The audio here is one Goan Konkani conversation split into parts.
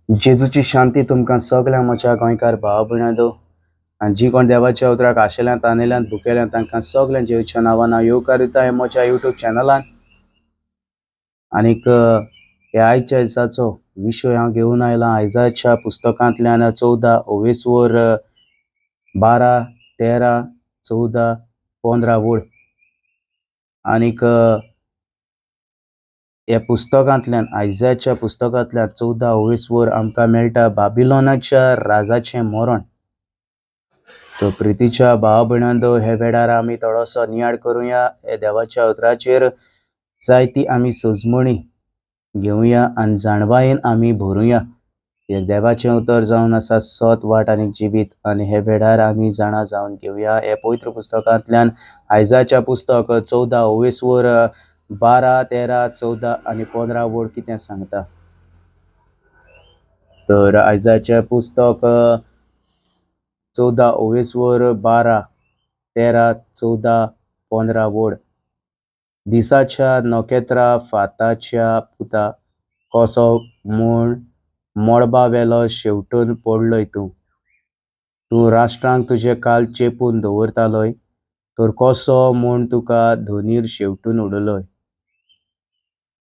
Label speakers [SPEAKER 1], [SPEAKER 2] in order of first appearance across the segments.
[SPEAKER 1] जेजूची शांती तुमकां सगळ्या म्हज्या गोंयकार भाव भयणांनो आनी जी कोण देवाच्या उतराक आशेल्यान तानेल्यान भुकेल्यान तांकां सगळ्यां जेजूच्या नांवान हांव येवकार दिता हे म्हज्या युट्यूब चॅनलान. आनीक ह्या आयच्या दिसाचो विशय हांव घेवन आयला आयजाच्या पुस्तकांतल्यान 14 ओवेसवर 12 13 14 15 वळ. आनीक ह्या पुस्तकांतल्यान आयजाच्या पुस्तकांतल्यान 14 ओवेसवर आमकां मेळटा बाबिलोनाच्या राजाचें मरण. तर प्रितीच्या भाव भयणांनो, हे वेळार आमी थोडोसो नियाळ करुया, हे देवाच्या उतराचेर जायती आमी सजमणी घेवया आनी जाणवायेन आमी भरुया. हे देवाचें उतर जावन आसा सत, वाट आनी जिवीत, आनी हे वेळार आमी जाणा जावन घेवया हे पवित्र पुस्तकांतल्यान आयजाच्या पुस्तक 14 ओवेसवर 12 13 14 आनी 15 वळ कितें सांगता. तर आयजाचें पुस्तक 14 ओवेसवर 12 13 14 15 वळ. दिसाच्या नखेत्रा फाताच्या पुता कसो म्हूण मळबा वेलो शेवटून पडलोय तूं, तूं राष्ट्रांक तुजे काल चेपून दवरतालोय, तर कसो म्हूण तुका धनीर शेवटून उडयलोय.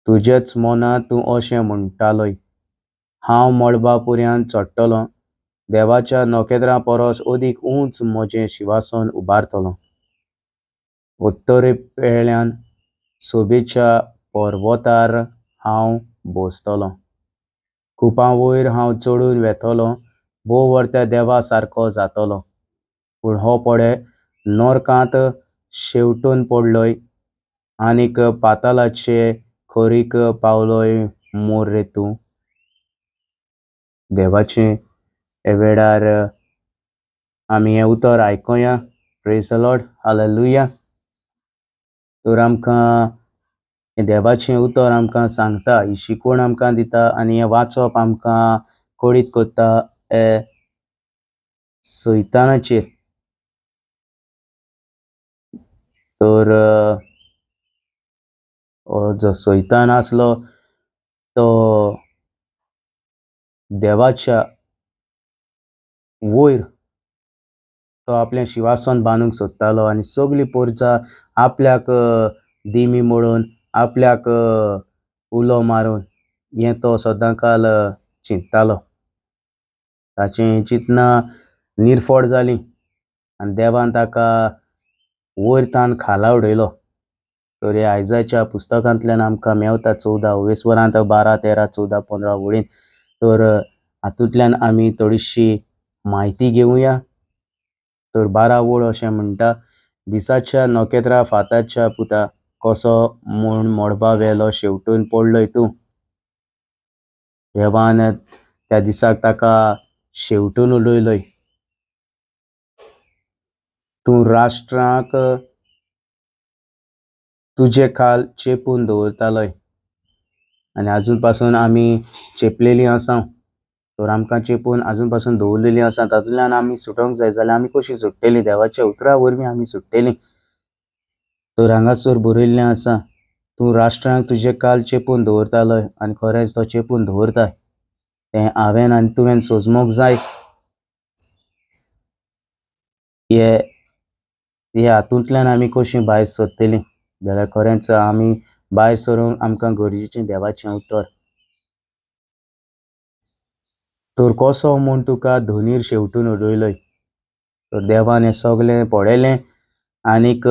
[SPEAKER 1] तुजेच मनांत तूं अशें म्हणटालोय, हांव मळबा पुऱ्यान चडटलो, देवाच्या नखेत्रां परस अदीक उंच म्हजें शिवासन उबारतलो, उत्तरे पेल्यान सोबेच्या पर्वतार हांव बसतलो, कुपां वयर हांव चडून वेतलो, भोव वर्त्या देवा सारको जातलो. पूण हो पळे नरकांत शेवटून पडलोय आनीक पातालाचे खोरीक पावलोय मोर रे तूं. देवाचें हे वेळार आमी हें उतर आयकुया. प्रेज the Lord, hallelujah. तर आमकां देवाचें उतर आमकां सांगता, ही शिकवण आमकां दिता आनी हें वाचप आमकां कळीत करता हे सैतानाचेर. तर जो सैतान आसलो तो देवाच्या वयर तो आपलें शिवासन बांदूंक सोदतालो आनी सगळी पोरजा आपल्याक दिमी मोडून आपल्याक उलो मारून हें तो सदां काल चिंततालो. ताचें चिंतना निर्फळ जालीं आनी देवान ताका वयर तान खाला उडयलो. तर ह्या आयजाच्या पुस्तकांतल्यान आमकां मेवता 14 ओवेसवरांत 12 13 14 15 वळीन. तर हातूंतल्यान आमी थोडीशी म्हायती घेवया. तर 12 वळ अशें म्हणटा, दिसाच्या नखेत्रा फाताच्या पुता कसो म्हूण मळबा वेलो शेवटून पडलोय तूं. देवान त्या दिसाक ताका शेवटून उडयलोय. तूं राष्ट्रांक तुजे खाल चेपून दवरतालोय आनी आजून पासून आमी चेपलेलीं आसा. तर आमकां चेपून आजून पासून दवरलेलीं आसा, तातूंतल्यान आमी सुटोंक जाय. जाल्यार आमी कशीं सुट्टलीं? देवाच्या उतरा वरवीं आमी सुट्टलीं. तर हांगासर बरयल्लें आसा, तूं राष्ट्रांक तुजे काल चेपून दवरतालोय आनी खरेंच तो चेपून दवरताय, तें हांवें आनी तुवें सोजमूंक जाय. हे हातूंतल्यान आमी कशीं भायर सरतलीं जाल्यार खरेंच आमी भायर सरूंक आमकां गरजेचें देवाचें उतर. तर कसो म्हूण तुका धनीर शेवटून उडयलोय. तर देवान हें सगळें पळयलें आनीक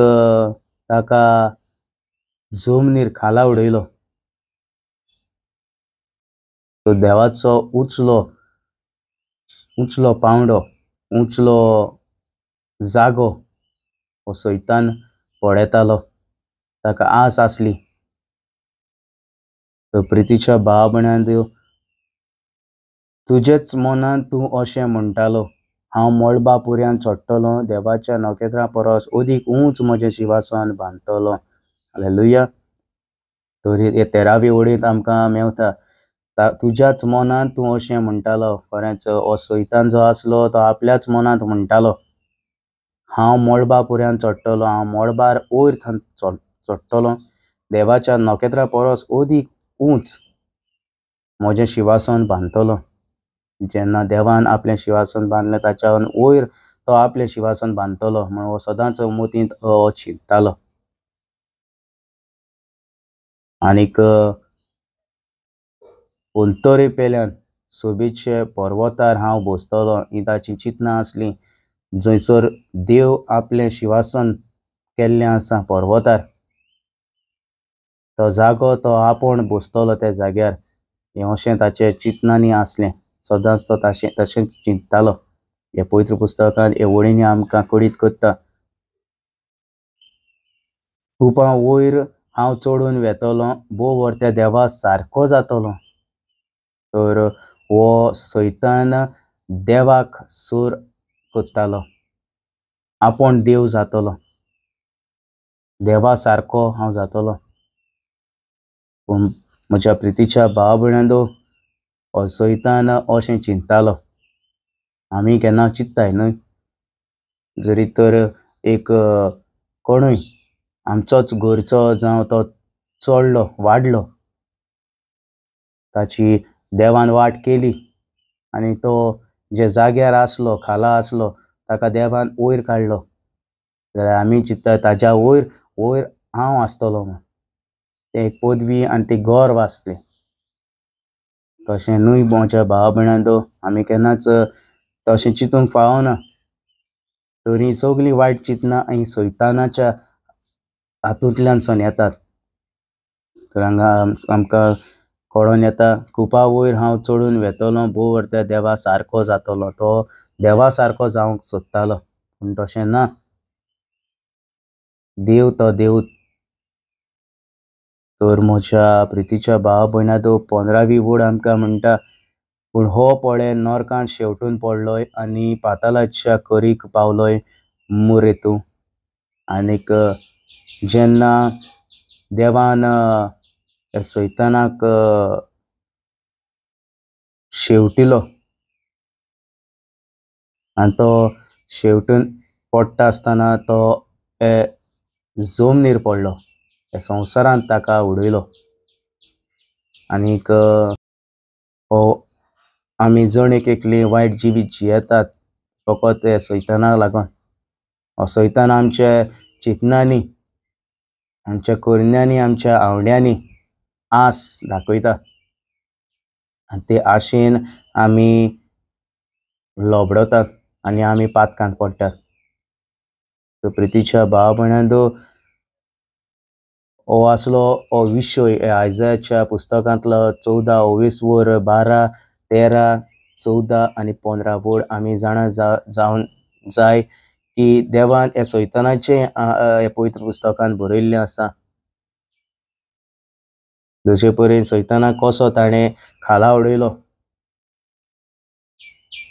[SPEAKER 1] ताका जमनीर खाला उडयलो. तर देवाचो उंचलो उंचलो पांवडो, उंचलो जागो हो सैतान पळयतालो, ताका आस आसली. तर प्रितीच्या भाव भयणांनो, तुजेच मनांत तूं अशें म्हणटालो, हांव मळबा पुऱ्यान चडटलो, देवाच्या नखेत्रां परस अदीक उंच म्हजें शिवासन बांदतलो. हालेलुया. तर हे 13वी वळींत आमकां मेवता, तुज्याच मनांत तूं अशें म्हणटालो. खरेंच हो सैतान जो आसलो तो आपल्याच मनांत म्हणटालो, हांव मळबा पुऱ्यान चडटलो, हांव मळबार वयर चडटलो, देवाच्या नखेत्रां परस अदीक उंच म्हजें शिवासन बांदतलो. जेन्ना देवान आपलें शिंवासन बांदलें ताच्यान वयर तो आपलें शिंवासन बांदतलो म्हण हो सदांच मोतींत चिंततालो. आनीक उत्तरे पेल्यान सोबीतशे पर्वतार हांव बसतलो ही ताची चिंतनां आसली. जंयसर देव आपलें शिंवासन केल्लें आसा पर्वतार, तो जागो तो आपूण बसतलो त्या जाग्यार, हें अशें ताचे चिंतनांनी आसलें. सदांच तो तशें चिंततालो. हे पवित्र पुस्तकान हे वळींनी आमकां कळीत करता, कुपां वयर हांव चडून वेतलो, भोव व्हरत्या देवा सारको जातलो. तर हो सैतान देवाक सूर करतालो, आपूण देव जातलो, देवा सारको हांव जातलो. पूण म्हज्या प्रितीच्या भाव भयणांनो, हो सैतान अशें चिंततालो. आमी केन्ना चिंत्ताय न्हय, जरी तर एक कोणूय आमचोच घरचो जावं तो चडलो वाडलो, ताची देवान वाट केली आनी तो जे जाग्यार आसलो खाला आसलो ताका देवान वयर काडलो, जाल्यार आमी चिंत्ता ताज्या वयर वयर हांव आसतलो म्हूण. तें एक पदवी आनी ती गर्व आसली. तशें न्हय म्हज्या भाव भयणांनो, आमी केन्नाच तशें चिंतूंक फावना. तर ही सगळीं वायट चिंतनां ही सैतानाच्या हातूंतल्यान येतात. तर हांगा आमकां कळोन येता, कुपा वयर हांव चडून वेतलो, भोव व्हरत्या देवा सारको जातलो. तो देवा सारको जावंक सोदतालो, पूण तशें ना. देव तो देव. तर म्हज्या प्रितीच्या भाव भयणांनो, 15वी वळ आमकां म्हणटा, पूण हो पळे नरकांत शेवटून पडलोय आनी पातालाच्या करीक पावलोय मुरेतू. आनीक जेन्ना देवान सैतानाक शेवटिलो आनी तो शेवटून पडटा आसतना तो जमनीर पडलो, ह्या संवसारांत ताका उडयलो. आनीक हो आमी जण एक एकली वायट जिवीत जियेतात फकत हे सैतानाक लागून. हो सैतान आमच्या चिंतनांनी, आमच्या करण्यांनी, आमच्या आवड्यांनी आस दाखयता आनी ते आशेन आमी लोबडतात आनी आमी पातकांत पडटात. प्रितीच्या भाव भयणांनो, हो आसलो हो विशय आयजाच्या पुस्तकांतलो 14 ओवेसवर 12 13 14 आनी 15 वळ आमी जाणा जावन जाय की देवान ह्या सैतानाचें ह्या पवित्र पुस्तकान बरयल्लें आसा. जशे परेन सैतानाक कसो ताणें खाला उडयलो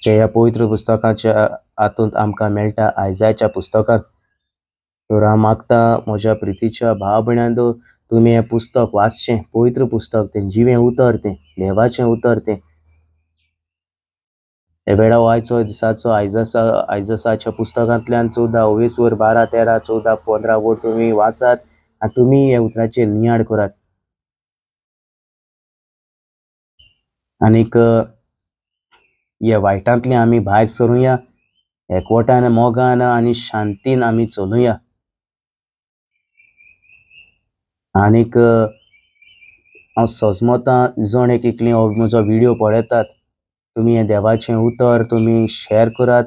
[SPEAKER 1] ते ह्या पवित्र पुस्तकाच्या हातूंत आमकां मेळटा आयजाच्या पुस्तकांत. तर हांव मागता म्हज्या प्रितीच्या भाव भयणांनो, तुमी हें पुस्तक वाचचें, पवित्र पुस्तक तें, जिवें उतर तें, देवाचें उतर तें. हे वेळा आयचो दिसाचो आयजसाच्या पुस्तकांतल्यान 14 ओवेसवर 12 13 14 15 वळ तुमी वाचात आनी तुमी ह्या उतराचेर नियाळ करात. आनीक ह्या वायटांतली आमी भायर सरुया, एकवटान, मोगान आनी शांतीन आमी चलुया. आनीक हांव सजमतां जण एक एकली हो म्हजो व्हिडियो पळयतात, तुमी हें देवाचें उतर तुमी शेअर करात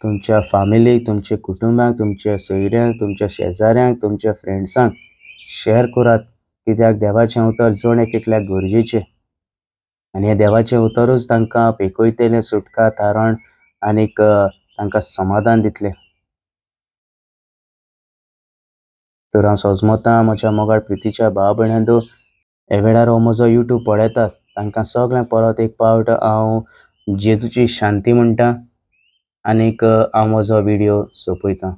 [SPEAKER 1] तुमच्या फामिलीक, तुमच्या कुटुंबाक, तुमच्या सोयऱ्यांक, तुमच्या शेजाऱ्यांक, तुमच्या फ्रेंड्सांक शेअर करात. कित्याक देवाचें उतर जण एक एकल्याक गरजेचें आनी हें देवाचें उतरूच तांकां पेकयतलें, सुटका, तारण आनीक तांकां समाधान दितलें. तर हांव सजमतां म्हज्या मोगाळ प्रितीच्या भाव भयणांनो, हे वेळार हो म्हजो युट्यूब पळयतात तांकां सगळ्यांक परत एक पावट हांव जेजूची शांती म्हणटा आनीक हांव म्हजो व्हिडियो सोंपयतां.